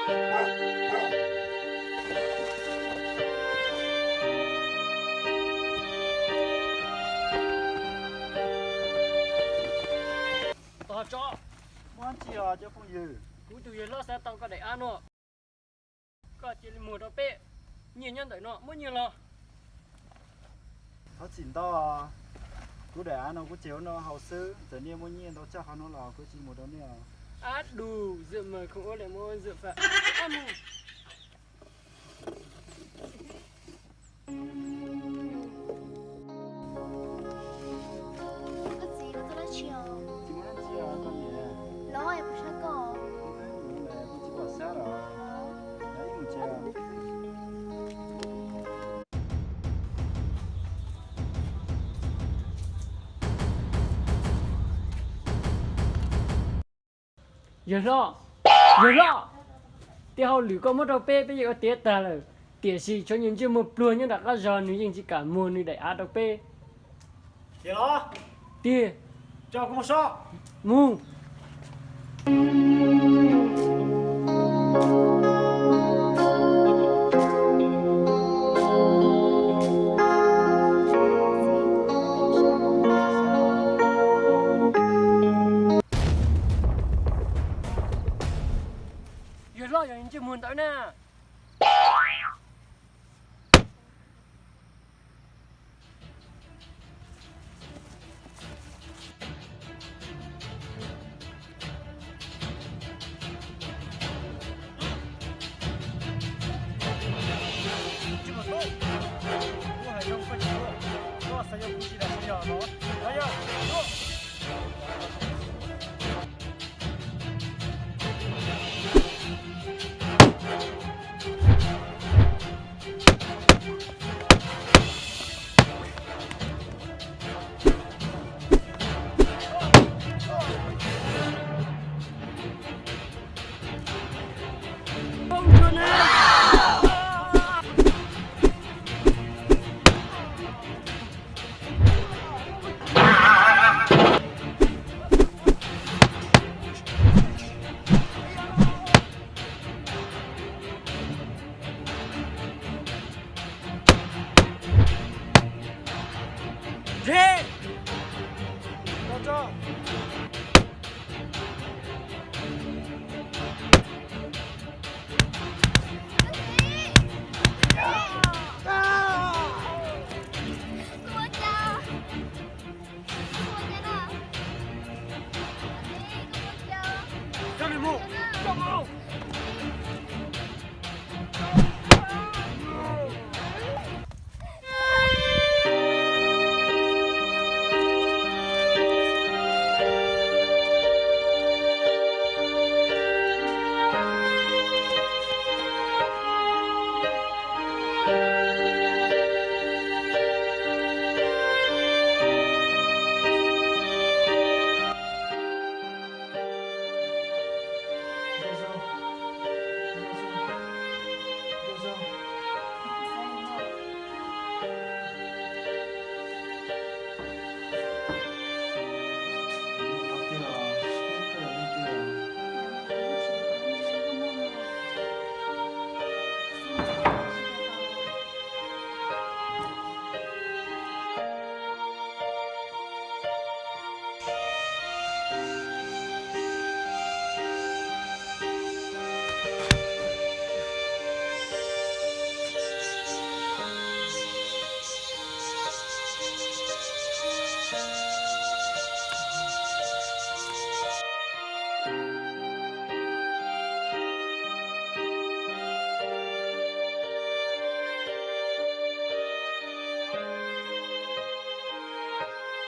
Tos tso. Muaj dab tsi os cov phooj ywg? Kuv tus yawg hlob xav tau koj daim av no, koj cia li muag rau peb. Nyiaj nyob ntawm no, muab nyiaj los. Thov txim ntau, kuv daim av no kuv ceg ua noj haus xwb, txawm nej muaj nyiaj ntau tshaj qhov no los kuv tsis muag rau nej os. Ab, đủ rượu mời không uống lại muốn rượu phạt. Ab, mus. Koj txiv, koj tuaj dab tsi os? Tsis muaj dab tsi os koj niam. Los es puas sab koj? Kuv tsis pom sab os. Ib mus tsev. Yawg hlob, yawg hlob, tej hauj lwm koj muab rau peb, peb yeej ua tiav tag lawm, tiam sis tshuav nyuag ntsej muag pluag nyob nram qab zos, nws yeej tsis kam muag nws daim av rau peb. Tiag los? Tiag. Tso kuv mus sob. Mus. Yawg hlob, yog ntsej muag ntawd na.